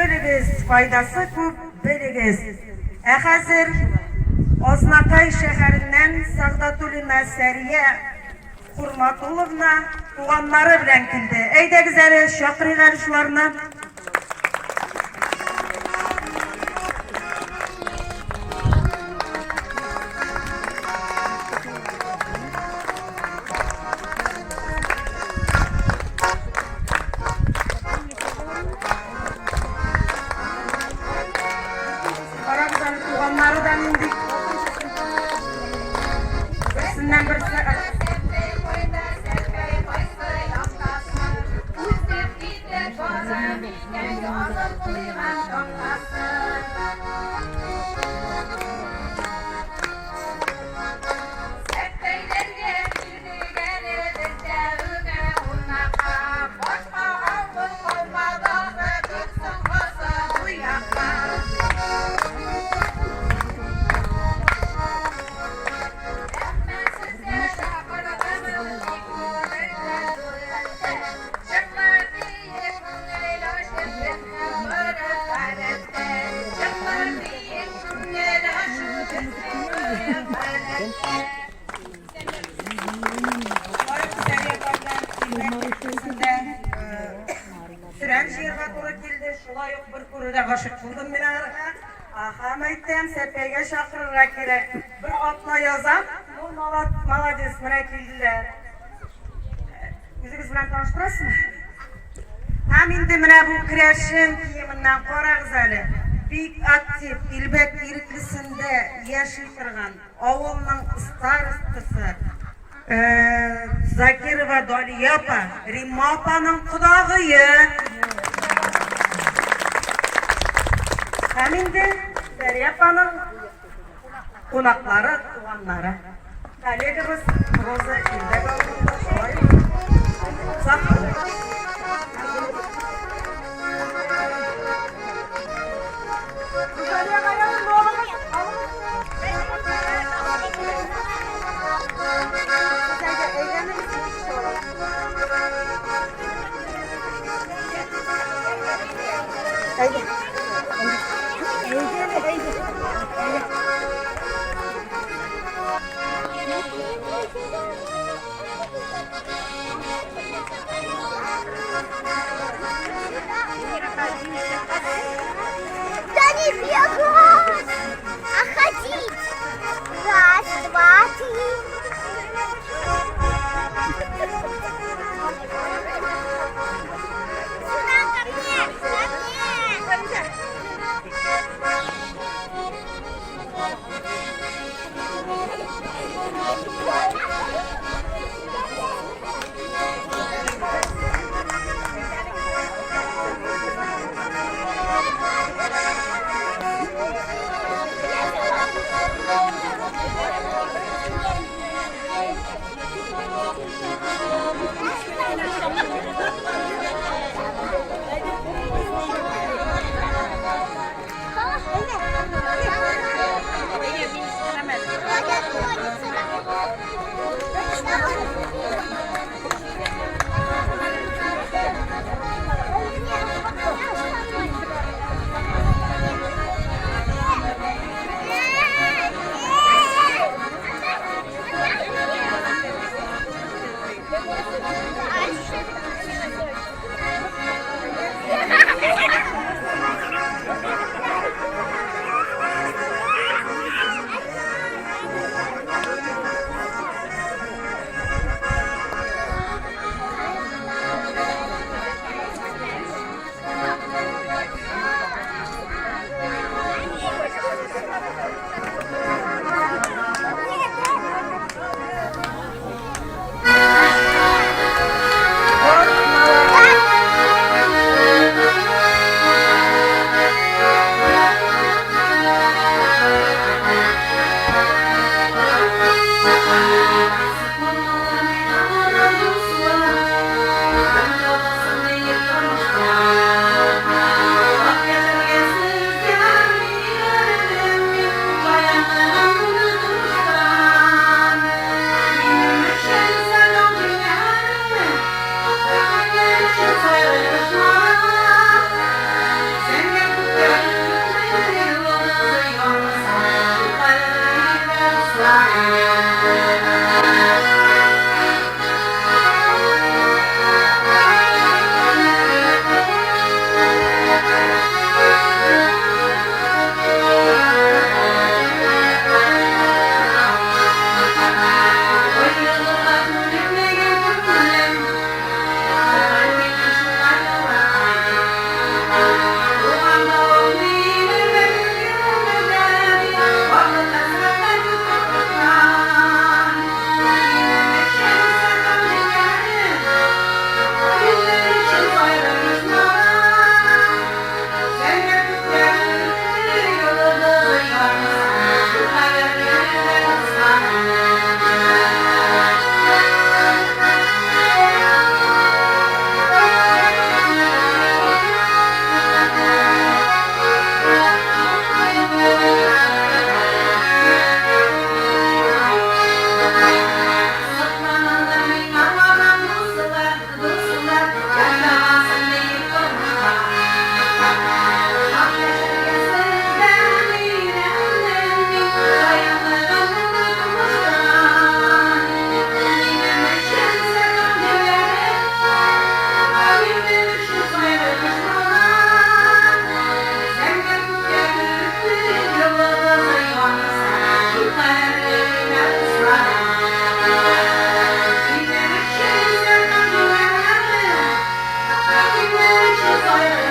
көлегез, файдасы күп, белегез. Ә хәзер Азнакай шәһәреннән Сагдатуллина Сәрия Курматулловна туганнары белән килде. Әйдәгез әле, чакырыйк әле шуларны. Карагыз әле, туганнары да нинди. Берсеннән берсе. Сөрән җыярга туры килде, шулай ук бер күрүдә гашыйк булдым мин аларга. Аһа, мәйтәм, Сәпәйгә чакырырга кирәк. Бер атна язам, ну, молодец, менә килделәр. Үзегез белән таныштырасызмы? Һәм инде менә бу керәшен киеменнән карагыз әле. Бик актив, Илбәк иреклесендә яши торган авылның старостасы Закирова Далия апа, Римма апаның кодагые. Һәм инде Сәрия апаның кунаклары, туганнары. Коллегабыз Роза Илбәк авылында шулай ук Әйдә. Әйдә, әйдә. Да не бегать, а ходить. Раз, два, три. Сюда ко мне, ко мне. Ай.